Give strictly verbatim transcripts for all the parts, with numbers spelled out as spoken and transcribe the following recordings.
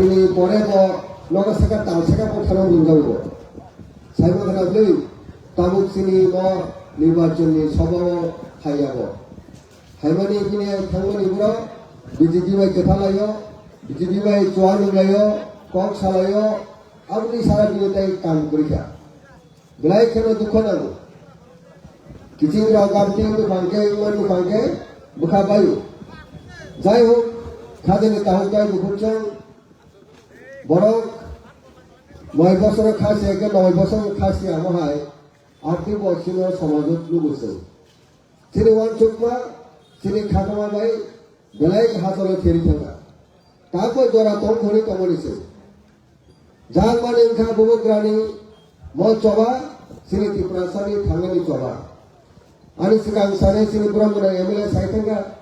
Ni pore bo nogo saka tal saka bo thangwi rwjak bo. Saibo khna bwlwi tabuk chini bo nirbachon ni sobao phaiya bo. Phaimani bini thangmani borok B J P bai kwtha laio, B J P bai chuwar nunglaio, kok salaio, aboni sara bini tai kam kwrwi kha. Belai kheno dukho nango. Kiching rok gabti wngwi phangkhe, wngmani phangkhe bwkha baio. Jai hok, khajani kaham bai bukhuk chwng borok noi bosoro kha se khe noi bosoro kha se amo hai arti bo chino somajo nugo chwng. Chini uansukma, chini khatama bai belai hachalo theri thangkha. Tamo jora tong khoni tongmani se. Jang mani wngkha bubagrani mo choba, chini Tiprasani thangani choba. Ani swkang sani chini Brahmana M L A sai thangkha.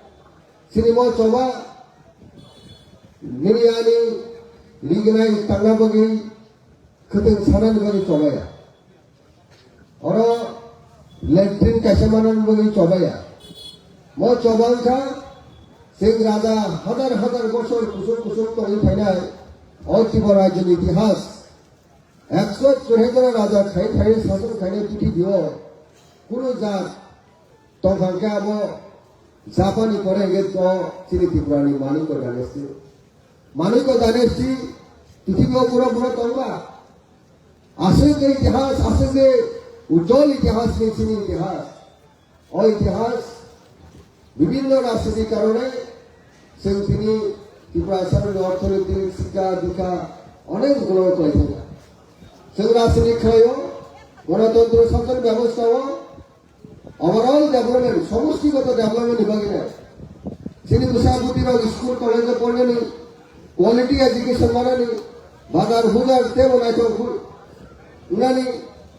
Chini mo choba, nini ani rignai tangna bagwi, khwtwng sanani bagwi chobaya. Oro latrine kaisa manani bagwi chobaya. Mo choba wngkha, chwng raja hazar hazar bosor kusum kusum tongwi phainai o Tripura rajyoni itihas. Ekso churhai jora raja khai khai sason khainai prithibi o kunu jat tongthang khe abo Japan ni pore hwnkhe o chini Tripura ni Manikya dynasty. Manikya dynasty prithibi o buro buro tongba. Aswk je itihas, aswk je ujjol itihas ni chini itihas. O itihas bibhinno rajniti karone chwng tini Tripura Assamni orthonoitik sikha dikha onek ukolog khlai thangkha. Chwng rajniti khlaio, Ganatantro Shasan Byabostha o overall development, somostigoto development ni bagwi nai. Chini bwsa bwtwi rok school college o pornani, quality education manani, bazar hujar tebo naithok hu-, wngnani,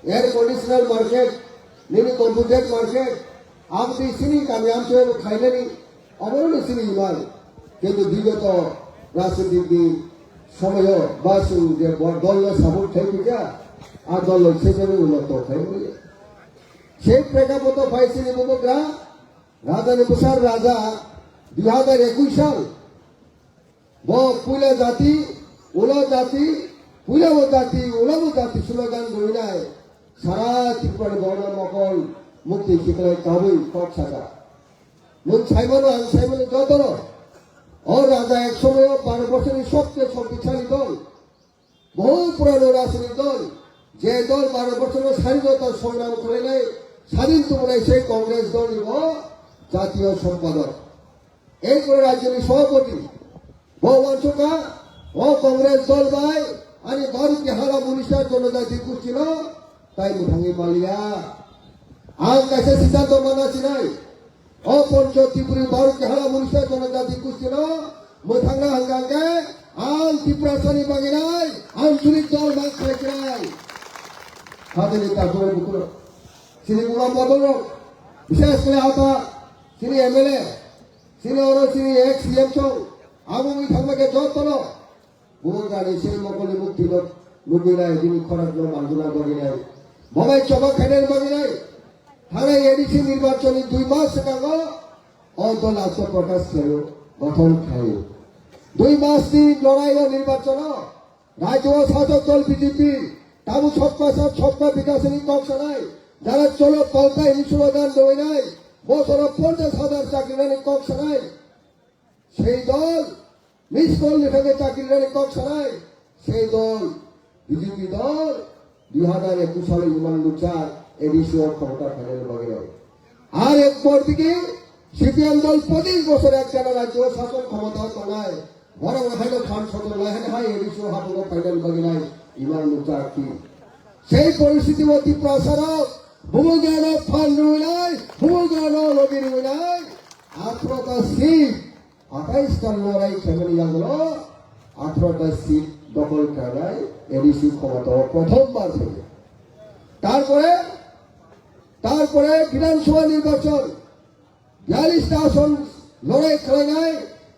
air conditioner market, nini composite market, aboni chini kami amchoi khainani, oboroni chini iman. Kintu bigoto rajnitik ni somoyo ba chwng je bo-, dol no support khai phikha, a dol no sejani ulo to khai phikha. Sei prekapoto phai chini bubagra, Raja ni bwsar Raja, dui hazar ekush sal. Bo puila jati, ulo jati, puila bo jati, ulo bo jati slogan rwinai. Sara Tripura ni borok no mokol mukti khiklai kabui kok saka. Nwng saimano, ang saimano jotono. O Raja ek somoyo baro bosorni sobse shoktisali dol. Bohu purano rajnitik dol, je dol baro bochorno swadhinota songram khlainai, swadhin tubunai se Congress dolni bo jatiyo sompadok. Ei kore rajyoni sobhapati, bo uansukha, o Congress dol bai ani Bharot ni hala Munisa Jonojati Gustino tai mwthangwi maliya. Ang kaisa siddhanto mana sinai, O Poncho Tripuri Bharot ni hala Munisa Jonojati Gustino mwthangna hwnkha hwnkhe ang Tiprasani bagwi nai, ang chini dol ma khlai khlai. Hadini takhuk bukhuk rok, chini buma bodol rok, bishes khlai hata, chini M L A, chini oro chini ex C M song, abo wngwi thangma khe jotono Bubagrani se mokolni mukti no nugwi nai, bini khorang no manjuna bagwi nai. Bo bai choba khainani bagwi nai. Thanai A D C nirbachon ni dui mas swkango o dol Ashok Prakash Kheru gothon khlai. Dui mas ni lorai o nirbachon o rajyo o sajak dol B J P tabuk Sabka Sath Sabka Vikas ni kok sanai. Jara cholo palta hini slogan doi nai. Bosoro ponchash hajar chakri nani kok sanai. Sei dol, miss call ni thangwi chakri rani kok sanai, sei dol, B J P dol, dui hazar ekush salo Imran Luchar A D C o khomota phainani bagwi rok. Ar ek por dike C P M dol pochis bochor ek jana rajyo o sason khomota o tongnai, borok no haino khan sodor lai hai hai A D C o habugo phainani bagwi nai Imran Luchar ki. Sei poristhiti o Tiprasa rok, bubagrano phan rwinai, bubagrano logi rwinai, atharo ta seat, athais ta lorai khaimani yagulo, atharo ta seat dokol khainai A D C khomota o prothom bar phaiya. Tarpore, tarpore Bidhan Sabha nirbachon, biyalish ta ason lorai khlainai,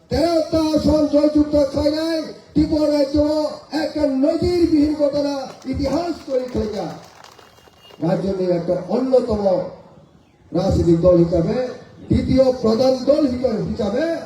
tero ta ason joyjukto khlainai, Tripura rajyo o ekta nojir bihin ghotona itihas toli khlaijak. Rajyo ni ekta onnotomo rajnitik dol hisabe, ditiyo pradhan dol hisabe,